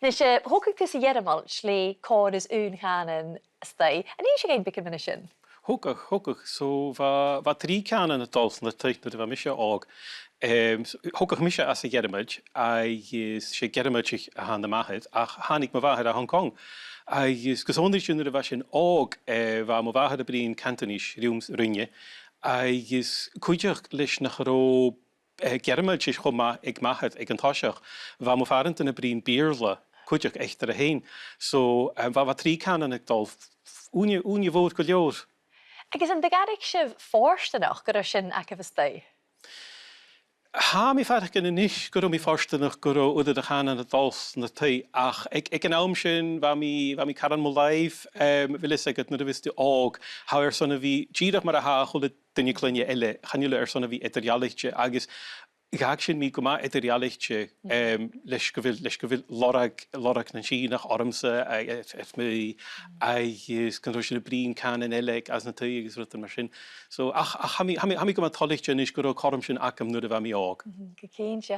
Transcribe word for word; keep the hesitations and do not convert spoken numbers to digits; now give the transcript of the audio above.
Nise, thogadh tu sa Ghearmailt le còrr is aon chànan a-staigh. An inns thu dhuinn beagan mu dheidhinn sin? Thogadh, thogadh. So bha, bha trì cànain a' dol san taigh nuair a bha mise òg. Em, so, thogadh mise anns a' Ghearmailt, agus 's e Gearmailteach a th' ann am m' athair, ach thàinig mo mhàthair à Hong Kong. Agus gu sònraichte nuair a bha sinn òg, eh, bha mo mhàthair a' bruidhinn Cantonese rium, rinne, agus cuideachd leis nach robh eh, Gearmailtis cho math aig m' athair aig an toiseach, bha mo phàrantan a' bruidhinn Beurla cuideachd eatarra fhèin. So, eh, bha, bha trì cànain a' dol f-, f-, ùine, ùine mhòr gu leòr. Agus an do dh'fhairich sibh fortanach gun robh sin agaibh a-staigh? Tha mi a' faireachdainn a-nis gun robh mi fortanach gun robh uiread de chànain a' dol san taigh, ach aig, aig an àm sin, bha mi, bha mi caran mu làimh, em, bheil fhios agad, nuair a bhios tu òg, tha thu airson a bhith dìreach mar a tha a h-uile duine cloinne eile, chan eil thu airson a bhith eadar-dhealaichte, agus dh'fhàg sin mi gu math eadar-dhealaichte, em, leis gu bheil, leis gu bheil lorg, lorg nan Sìonach ormsa, a, a, a, agus gun robh sinn a' bruidhinn cànain eile aig, anns an taigh agus rudan mar sin. So, ach, ach tha mi, tha mi, tha mi gu math toilichte a-nis gun robh cothrom sin agam nuair a bha mi òg. Mhm, gu cinnteach.